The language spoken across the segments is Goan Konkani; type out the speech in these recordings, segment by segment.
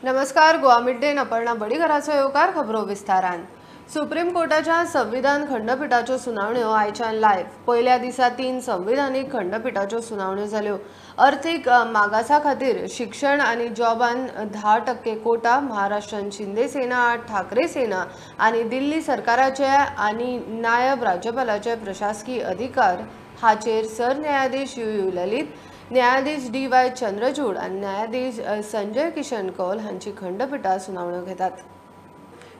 नमस्कार, गोवा मिड डे अपर्णा बडीघराचो येवकार. खबरो विस्तारान. सुप्रीम कोर्टाच्या संविधान खंडपीठाच्यो सुनावण्यो आयच्यान लायव्ह. पयल्या दिसा 3 संविधानीक खंडपीठाच्यो सुनावण्यो जाल्यो. अर्थीक मागासा खातीर शिक्षण आनी जॉबान 10% कोटा, महाराष्ट्रान शिंदे सेना आड ठाकरे सेना आनी दिल्ली सरकाराचे आनी नायब राज्यपालाचे प्रशासकीय अधिकार हाचेर सरन्यायाधीश you you Lalit, न्यायाधीश डी वाय चंद्रचूड आनी न्यायाधीश संजय किशन कौल हांची खंडपीठां सुनावण्यो घेतात.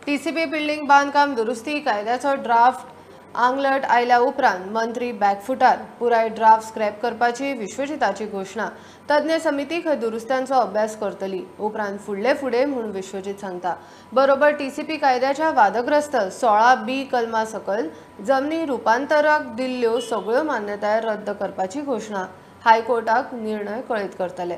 टीसीपी बिल्डिंग बांदकाम दुरुस्ती कायद्याचो ड्राफ्ट आंगलट आयल्या उपरांत मंत्री बॅकफुटार. पुराय ड्राफ्ट स्क्रॅप करपाची विश्वजिताची घोशणा. तज्ञ समिती खंय दुरुस्त्यांचो अभ्यास करतली, उपरांत फुडले फुडें म्हूण विश्वजीत सांगता. बरोबर टीसीपी कायद्याच्या वादग्रस्त 16B कलमा सकयल जमनी रुपांतराक दिल्ल्यो सगळ्यो मान्यताय रद्द करपाची घोशणा. हायकोर्टाक निर्णय कळीत करतले.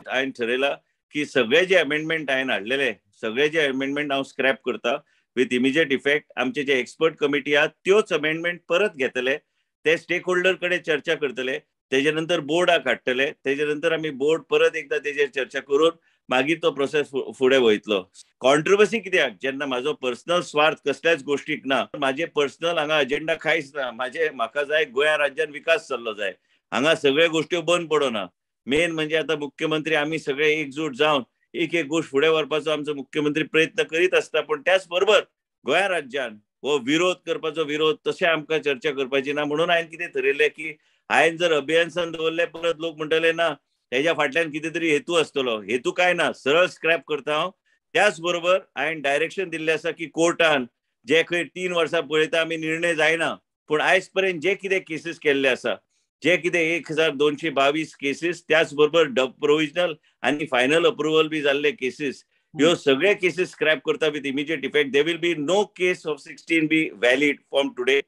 हांवें ठरयला की सगळे जे अमेंडमेंट हांवें हाडलेले, सगळे जे अमेंडमेंट हांव स्क्रॅप करता विथ इमिजिएट इफेक्ट. आमचे जे एक्सपर्ट कमिटी आहा त्योच अमेंडमेंट परत घेतले, ते स्टेक होल्डर कडेन चर्चा करतले, तेजे नंतर बोर्डाक हाडटले, तेजे नंतर आमी बोर्ड परत एकदा तेजेर चर्चा करून मागीर तो प्रोसेस फुडें वयतलो. कॉन्ट्रोवर्सी कित्याक, जेन्ना म्हाजो पर्सनल स्वार्थ कसल्याच गोश्टीक ना, म्हाजे पर्सनल हांगा एजेंडा कांयच ना. म्हाजे म्हाका जाय गोंया राज्यान विकास जाल्लो जाय, हांगा सगळे गोश्ट्यो बंद पडना. मेन म्हणजे आता मुख्यमंत्री आमी सगळे एकजूट जावन एक एक गोष्ट फुडें व्हरपाचो आमचो मुख्यमंत्री प्रयत्न करीत आसता. पण त्याच बरोबर गोंया राज्यान हो विरोध करपाचो विरोध तशें आमकां चर्चा करपाची ना. म्हणून हांवें कितें थरयलें की हांवें जर अभियन्सान दवरलें परत लोक म्हणटले ना हेज्या फाटल्यान कितें तरी हेतू आसतलो. हेतू काय ना, सरळ स्क्रॅप करता हांव. त्याच बरोबर हांवें डायरेक्शन दिल्लें आसा की कोर्टान जे खंय 3 वर्सां पळयता आमी निर्णय जायना, पूण आयज पर्यंत जे कितें केसीस केल्ले आसा, जे कितें 1222 केसीस, त्याच बरोबर प्रोविजनल आनी फायनल अप्रुव्हल बी जाल्ले केसीस, ह्यो सगळे केसीस स्क्रॅप करता with immediate effect. There will be no case of 16B valid from today.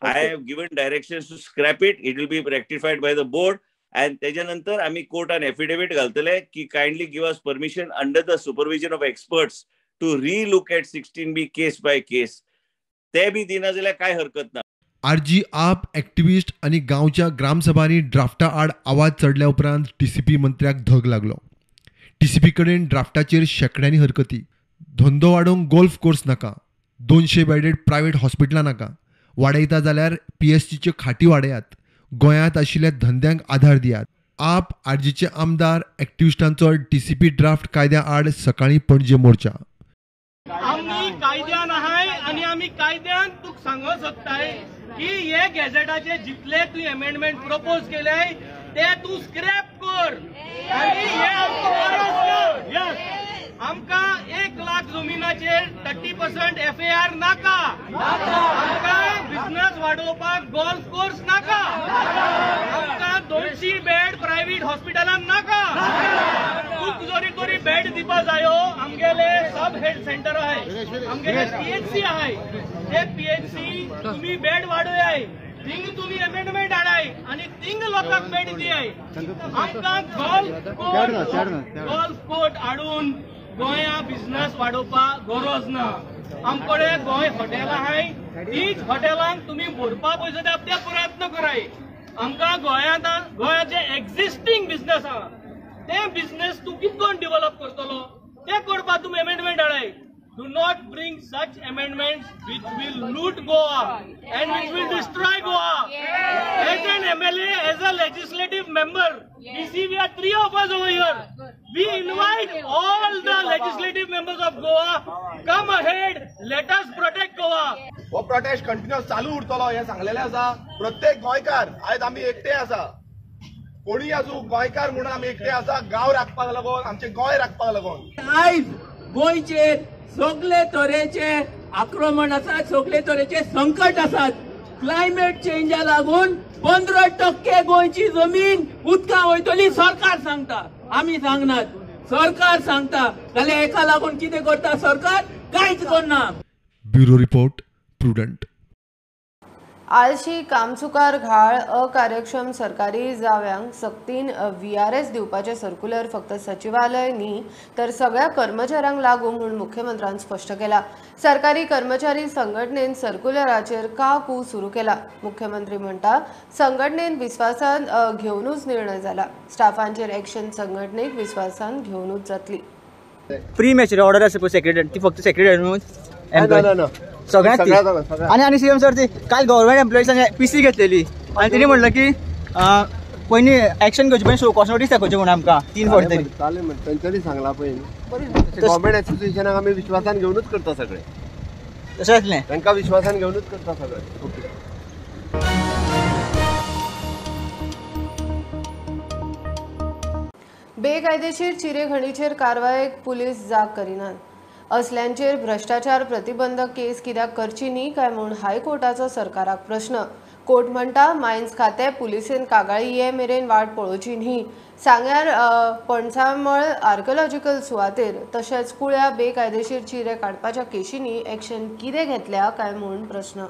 I have given directions to scrap it. It will be rectified by the board. And तेच्या नंतर आमी कोर्टान एफिडेवीट घालतले की kindly give us permission under the supervision of experts to relook at 16B case by case. ते बी दिना जाल्यार कांय हरकत ना. आरजी आप एक्टिविस्ट आनी गांवच्या ग्रामसभांनी ड्राफ्टा आड आवाज चडल्या उपरांत टीसीपी मंत्र्याक धग लागलो. टीसीपी कडेन ड्राफ्टाचेर शेंकड्यांनी हरकती. धंदो वाडोवंक गोल्फ कोर्स नाका, 200 बेडेड प्रायव्हेट हॉस्पिटलां नाका, वाडयता जाल्यार पीएससीच्यो खाटी वाडयात, गोंयांत आशिल्ल्या धंद्यांक आधार दियात. आप आरजीचे आमदार एक्टिविस्टांचो टीसीपी ड्राफ्ट कायद्या आड सकाळीं पणजे मोर्चा. आमी कायद्यान आहाय आनी आमी कायद्यान तुका सांगूंक सोदताय की हे गॅझेटाचे जितले तूं अमेंडमेंट प्रपोज केले ते तूं स्क्रॅप कर. आनी हे आमकां गरज ना. आमकां 1 लाख जमिनाचेर 30% FAR नाका. आमकां बिझनस वाडोवपाक गोल्फ कोर्स नाका. आमकां 200 बेड प्रायव्हेट हॉस्पिटलान नाका. तुका जरी तरी बेड दिवपा जायो, आमगेले सब हेल्थ सेंटर आहाय, आमगेले PHC आहाय, ते PHC तुम्ही बेड वाडोयाय, थिंग तुम्ही अमेंडमेंट हाडाय आनी थिंग लोकांक बेड दियाय. आमकां गोल्फ कोर्ट हाडून गोंया बिझनस वाडोवपाक गरज ना. आमकडे गोंय हॉटेल आहाय, तीच हॉटेलांक तुमी भरपा पयसो दिता ते प्रयत्न कराय. आमकां गोंयांत गोंयाचे एक्झिस्टींग बिझनस आहा ते बिझनस तूं कितें करून डेव्हलप करतलो ते करपाक तुमी amendment हाडाय. Do not bring such amendments which will loot Goa and which will destroy Goa. As an MLA, as a legislative member, we see we are 3 of us over here. We invite all the legislative members of Goa, come ahead, let us protect Goa. हो प्रोटेस्ट कंटिन्युअस चालू उरतलो हें सांगलेलें आसा. प्रत्येक गोंयकार आयज आमी एकटे आसा, कोणी आसूं गोंयकार म्हणून आमी एकटे आसा, गांव राखपाक लागून, आमचें गोंय राखपाक लागून. आयज गोंयचेर सगळे तरेचे आक्रमण आसात, सगळे तरेचे संकट आसात. क्लायमेट चेंजा लागून 15% गोंयची जमीन उदका वयतली सरकार सांगता, आमी सांगनात, सरकार सांगता. जाल्यार हेका लागून कितें करता सरकार, कांयच करना. Bureau report, Prudent. आळशी, कामचुकार, घाळ, अकार्यक्षम सरकारी जाव्यांक सक्तीन VRS दिवपाचें सर्क्युलर फक्त सचिवालय न्ही तर सगळ्या कर्मचाऱ्यांक लागू म्हूण मुख्यमंत्र्यान स्पश्ट केला. सरकारी कर्मचारी संघटनेन सर्क्युलराचेर का कू सुरू केला. मुख्यमंत्री म्हणटा संघटनेन विस्वासान घेवनूच निर्णय जाला. स्टाफांचेर एक्शन संघटनेक विस्वासान घेवनूच जातली. प्री मॅचर ऑर्डर आसा पळय सेक्रेटरी, ती फक्त सेक्रेटरी सगळ्यांक. आनी आनी सीएम सर ती काल गव्हर्मेंट एम्प्लॉइजान पीसी घेतलेली आनी तेणी म्हणलं की पयलीं एक्शन घेवची पयलीं शो कॉज नोटीस दाखोवची म्हणून आमकां 3 फावट तरी. तेंच्यांनी सांगलां पळय गव्हर्मेंट एसोसिएशनाक आमी विश्वासान घेवनूच करता सगळें, तशें जातलें, तांकां विश्वासान घेवनूच करता सगळें. ओके. बेकायदेशीर चिरेखणीचेर कारवायेक पुलीस जाग करिनात. असल्यांचेर भ्रश्टाचार प्रतिबंधक केस कित्याक करची न्ही काय म्हूण हायकोर्टाचो सरकाराक प्रश्न. कोर्ट म्हणटा मायन्स खातें पुलिसेन कागाळी ये मेरेन वाट पळोवची न्ही. सांग्यार पणसामळ आर्किओलॉजिकल सुवातेर तशेंच कुळ्या बेकायदेशीर चिरे काडपाच्या केशींनी एक्शन कितें घेतल्या काय म्हूण प्रश्न.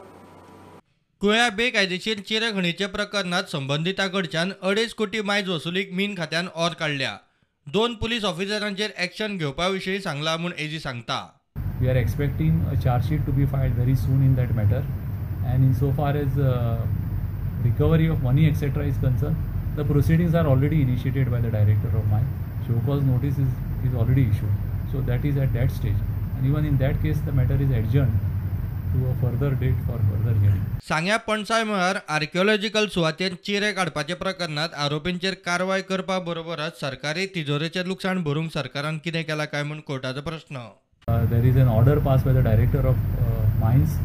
कुळ्या बेकायदेशीर चिरेखणीच्या प्रकरणात संबंदिता कडच्यान 2.5 कोटी मायज वसुलीक मीन खात्यान ऑर काडल्या. 2 पुलीस ऑफिसरांचेर एक्शन घेवपा विशीं सांगला म्हूण एजी सांगता. We are expecting a chargesheet to be filed very soon in that matter, and in so far as recovery of money etcetera is concern, the proceedings are already initiated by the director of mine. Show cause notice is already issued, so that is at that stage, and even in that case the matter is adjourned to a further date for further hearing. सांग्या पणसाय मळार आर्किओलॉजिकल सुवातेर चिरे काडपाच्या प्रकरणात आरोपींचेर कारवाय करपा बरोबरच सरकारी तिजोरेचें लुकसाण भरूंक सरकारान कितें केलां काय म्हूण कोर्टाचो प्रश्न. There is an order passed by the director of mines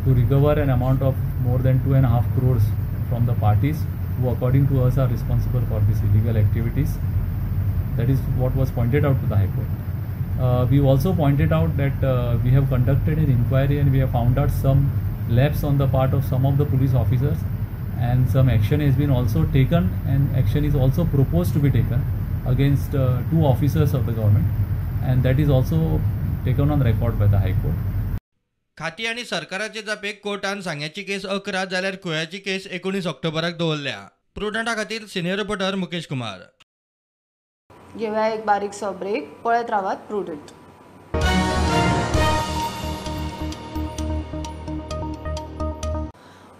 to recover an amount of more than 2.5 crores from the parties who according to us are responsible for these illegal activities. That is what was pointed out to the High Court. We also pointed out that we have conducted an inquiry and we have found out some lapse on the part of some of the police officers, and some action has been also taken, and action is also proposed to be taken against 2 officers of the government, and that is also taken on record by the High Court. खाती आनी सरकाराचे जापेक कोर्टान सांग्याची केस 11 जाल्यार कुळ्याची केस 19 ऑक्टोबराक दवरल्या. प्रुडंटा खातीर सिनियर रिपोर्टर मुकेश कुमार. घेवया एक बारीकसो ब्रेक, पळयत रावात प्रुडंट.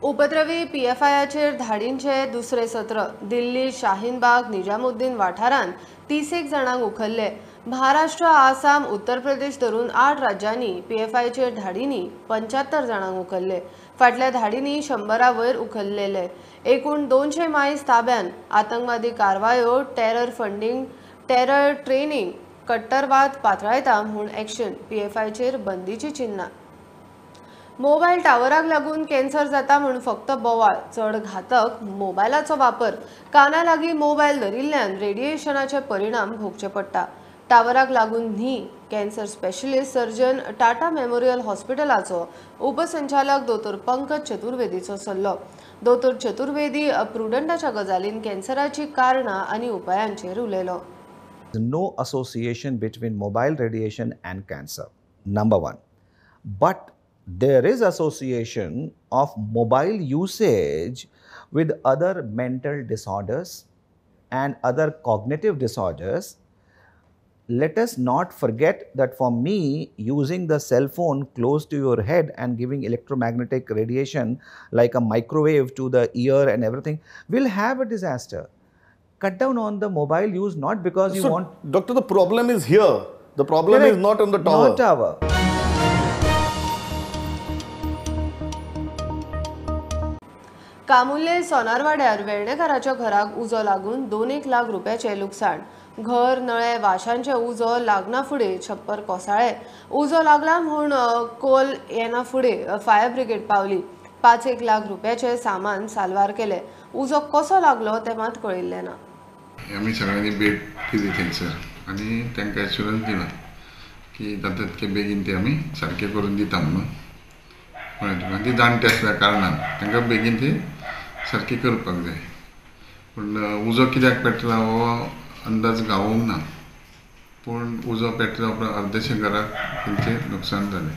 उपद्रवी पीएफआयचेर धाडींचे दुसरे सत्र. दिल्ली शाहीनबाग निजामुद्दीन वाठारांत 30 जाणांक उखल्ले. महाराष्ट्र, आसाम, उत्तर प्रदेश धरून 8 राज्यांनी पीएफआयचेर धाडींनी 75 जाणांक उखल्ले. फाटल्या धाडींनी 100 वयर उखल्लेले. एकूण 200 मायज ताब्यान. आतंकवादी कारवायो, टेरर फंडींग, टेरर ट्रेनिंग, कट्टरवाद पातळायता म्हूण एक्शन. पीएफआयचेर बंदीची चिन्हां. मोबायल टावराक लागून कॅन्सर जाता म्हूण फक्त बोवाळ, चड घातक मोबायलाचो वापर. काना लागीं मोबायल धरिल्ल्यान रेडिएशनाचे परिणाम भोगचे पडटा. टावराक लागून न्ही. Cancer specialist surgeon Tata memorial हॉस्पिटलाचो उपसंचालक दोतोर पंकज चतुर्वेदीचो सल्लो. दोतोर चतुर्वेदी प्रुडंटाच्या गजालीन कॅन्सराची कारणां आनी उपायांचेर उलयलो. No association between mobile radiation and cancer, number one. But there is association of mobile usage with other mental disorders and other cognitive disorders. Let us not forget that for me, using the cell phone close to your head and giving electromagnetic radiation like a microwave to the ear and everything will have a disaster. Cut down on the mobile use, not because you want... Doctor, the problem is here. The problem Correct. Is not on the tower. Not tower. कामुल्ले सोनारवाड्यार वेर्णेकाराच्या घराक उजो लागून 2 लाख रुपयाचे लुकसाण. घर, नळे, वाशांचे उजो लागना फुडें छप्पर कोसळ्ळे. उजो लागला म्हूण कोल येना फुडें फायर ब्रिगेड पावली. 5 लाख रुपयाचे सामान साल्वार केले. उजो कसो लागलो तें मात कळिल्लें ना. आमी सगळ्यांनी भेट दिली थंयसर आनी तांकां एश्युरन्स दिला की जाता तितके बेगीन ते आमी सारकें करून दिता म्हणून. कळ्ळें तुका? ती जाणटी आसल्या कारणान तांकां बेगीन ती सारकी करपाक जाय. पूण उजो कित्याक पेटला हो अंदाज गावोंक ना, पूण उजो पेटल्या उपरांत अर्देशें घराक तेंचें नुकसान जालें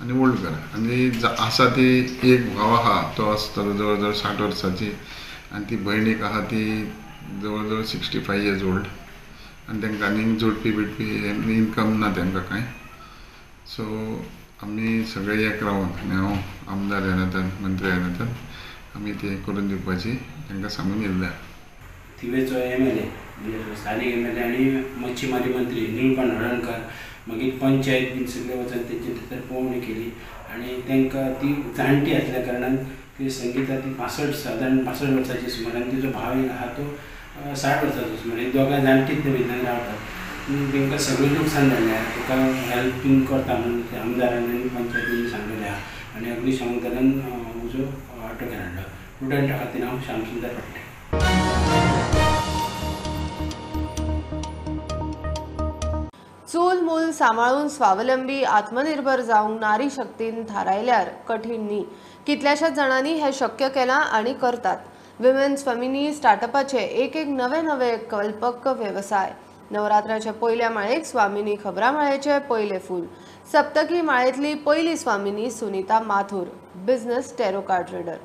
आनी व्हड घर आनी आसा ती एक भाव आहा तो आसतलो जवळ जवळ 60 वर्सांची आनी ती भयण एक आहा ती जवळ जवळ 65 इयर्स ओल्ड आनी तांकां आनीक जोडपी बिडपी इनकम ना तांकां कांय. सो आमी सगळे एक रावन आनी हांव आमदार ह्या नात्यान, मंत्री ह्या नात्यान आमी ते करून दिवपाची तांकां सांगून येयल्ले. थिवेचो एम एल ए म्हणजे स्थानीक एम एल ए आनी मच्छीमारी मंत्री निळकंठ हळर्णकर, मागीर पंचायत बीन सगळे वचून तेंची थंयसर पळोवणी केली आनी तांकां ती जाणटी आसल्या कारणान ती संगीता ती 65 सादारण 65 वर्साची सुमार आनी तिजो भाव एक आहा तो 60 वर्साचो सुमार, ही दोगां जाणटीच थंय रावतात. तांकां सगळें लुकसाण जाल्लें आहा, ताका हेल्प बीन करता म्हणून आमदारान आनी पंचायतीन सांगलेलें आहा आनी अग्निशमन दलान उजो आटोक्यान हाडलो. प्रुडंटा खातीर हांव श्यामसुंदर फडते. चूल मूल सांबाळून स्वावलंबी आत्मनिर्भर जावंक नारी शक्तीन थारायल्यार कठीण न्ही. कितल्याशाच जाणांनी हें शक्य केलां आनी करतात. विमेन स्वामिनी स्टार्टअपाचे एक एक नवे नवे कल्पक वेवसाय. नवरात्राच्या पयल्या माळेक स्वामिनी खबरां माळेचे पयले फूल. सप्तकी माळेंतली पयली स्वामिनी Sunita Mathur, business tarot card reader.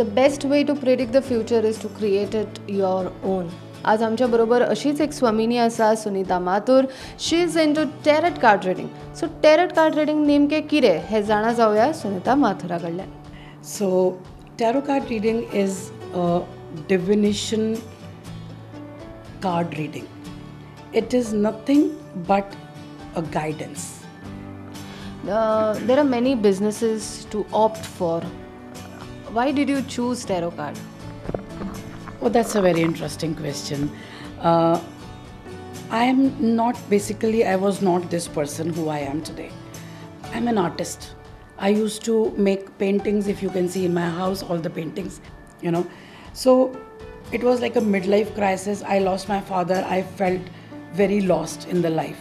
The best way to predict the future is to create it your own. आज आमच्या बरोबर अशीच एक स्वामिनी आसा, Sunita Mathur. She is into tarot card reading. So tarot card reading नेमकें कितें हें जाणा जावया सुनीता माथुरा कडल्यान. So tarot card reading is a divination card reading. It is nothing but a guidance. There are many businesses to opt for. Why did you choose tarot card? Oh, that's a very interesting question. I am not, basically, I was not this person who I am today. I'm an artist. I used to make paintings, if you can see in my house, all the paintings, you know. So it was like a midlife crisis. I lost my father. I felt very lost in the life.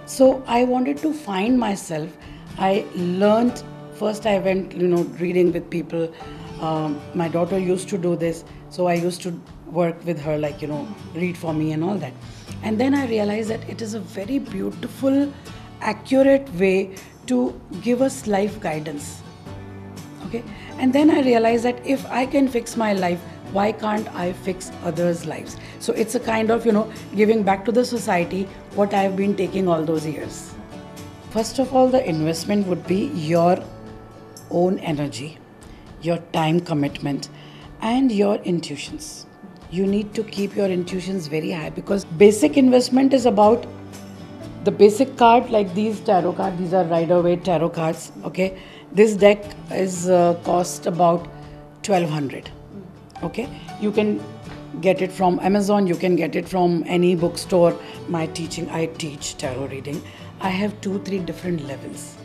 So I wanted to find myself. I learned, first I went, you know, reading with people. My daughter used to do this, so I used to work with her, like, you know, read for me and all that. And then I realized that it is a very beautiful, accurate way to give us life guidance. Okay? And then I realized that if I can fix my life, why can't I fix others' lives? So it's a kind of, you know, giving back to the society what I've been taking all those years. First of all, the investment would be your own energy, your time commitment, and your intuitions. You need to keep your intuitions very high, because basic investment is about the basic card, like these tarot cards. These are Rider-Waite tarot cards, okay? This deck is cost about 1200, okay? You can get it from Amazon, you can get it from any bookstore. My teaching, I teach tarot reading. I have 2-3 different levels.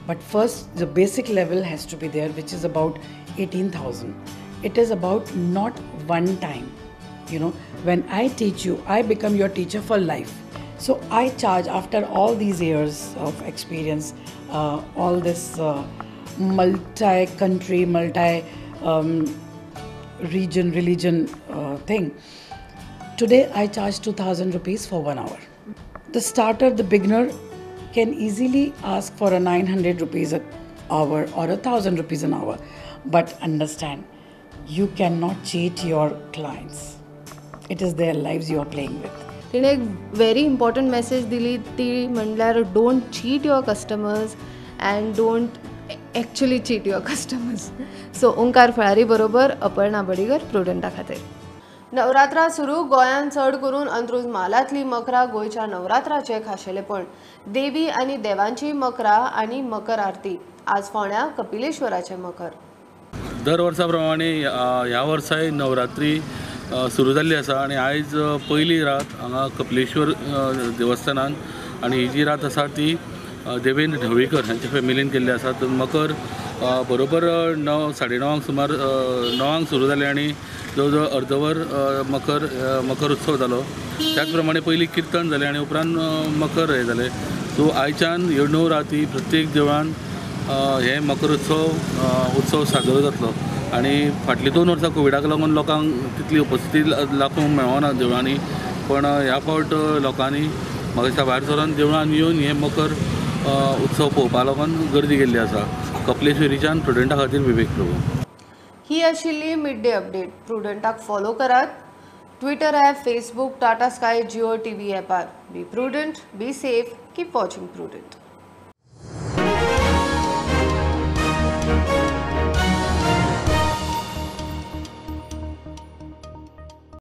But first, the basic level has to be there, which is about 18,000. It is about not one time. You know, when I teach you, I become your teacher for life. So I charge, after all these years of experience, all this multi-country, multi-region, religion thing. Today, I charge 2,000 rupees for 1 hour. The starter, the beginner, can easily ask for a 900 rupees an hour or 1,000 rupees an hour. But understand, you cannot cheat your clients. It is their lives you are playing with. तिणे एक व्हेरी इम्पॉर्टंट मॅसेज दिली, ती म्हणल्यार don't cheat your customers and don't actually cheat your customers. So Omkar Phalari बरोबर अपर्णा बडीगर, प्रुडंटा खातीर. नवरात्रा सुरू. गोंयांत चड करून अंत्रुज म्हालांतली मकरा गोंयच्या नवरात्राचें खाशेलेपण. देवी आनी देवांची मकरा आनी मकर आरती. आज फोंड्या कपिलेश्वराचें मकर. दर वर्सा प्रमाणे ह्या वर्साय नवरात्री सुरू जाल्ली आसा आनी आयज पयली रात हांगा कपिलेश्वर देवस्थानान, आनी ही जी रात आसा ती देवेंद्र ढवळीकर हांच्या फॅमिलीन केल्ली आसा. तर मकर बरोबर 9 साडे णवांक सुमार 9 सुरू जालें आनी जवळ जवळ अर्दवर मकर उत्सव जालो. त्याच प्रमाणे पयलीं किर्तन जालें आनी उपरांत मकर हें जालें. सो आयच्यान ह्यो 9 राती प्रत्येक देवळान हे मकर उत्सव साजरो जातलो. आनी फाटलीं 2 वर्सां कोविडाक लागून लोकांक तितली उपस्थिती दाखोवंक मेळना देवळांनी, पण ह्या फावट लोकांनी म्हाका दिसता भायर सरून देवळान येवन हे मकर उत्सव पळोवपा लागून गर्दी केल्ली आसा. कपलेश्वरीच्यान प्रुडंटा खातीर विवेक प्रभू. ही आशिल्ली मिड डे अपडेट. प्रुडंटाक फॉलो करात Twitter app, Facebook, Tata Sky, Jio TV ॲपार. Be prudent, be safe, keep watching Prudent.